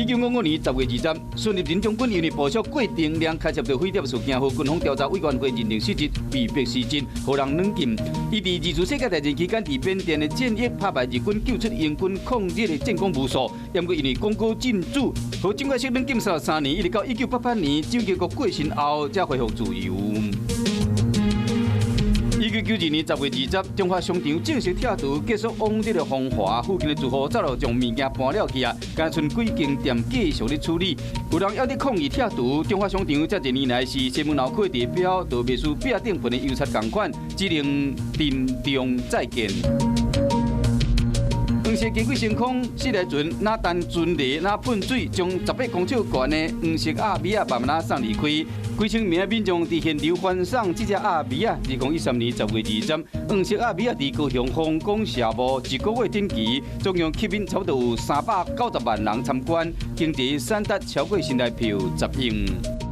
1955年10月20，孫立人將軍因為部署過重量牽涉著非典事件，予軍方調查委員會認定失職，被迫辭職，予人軟禁。伊佇二次世界大戰期間，佇緬甸的戰役拍敗日軍，救出英軍抗日的戰功無數。毋過因為廣告進駐，予蔣介石軟禁33年，一直到1988年，蔣經國過身後，才恢復自由。1992年10月20，中華商場正式拆除，結束往日的風華。附近的住戶早就將物件搬了去啊，干賰幾間店繼續咧處理。有人猶佇抗議拆除中華商場，這幾年來是西門鬧區地標，就袂輸壁頂噴的油漆仝款，只能珍重再見。黃色機軌升空，四台船若彈船螺，若噴水，將18公尺懸的黃色鴨米仔慢慢仔送離開。幾千名民眾佇現場歡送這隻鴨米仔。2013年10月20，黃色鴨米仔佇高雄豐港社墓一個月展期，總共吸引差不多有390萬人參觀，經濟產值超過新台票10億。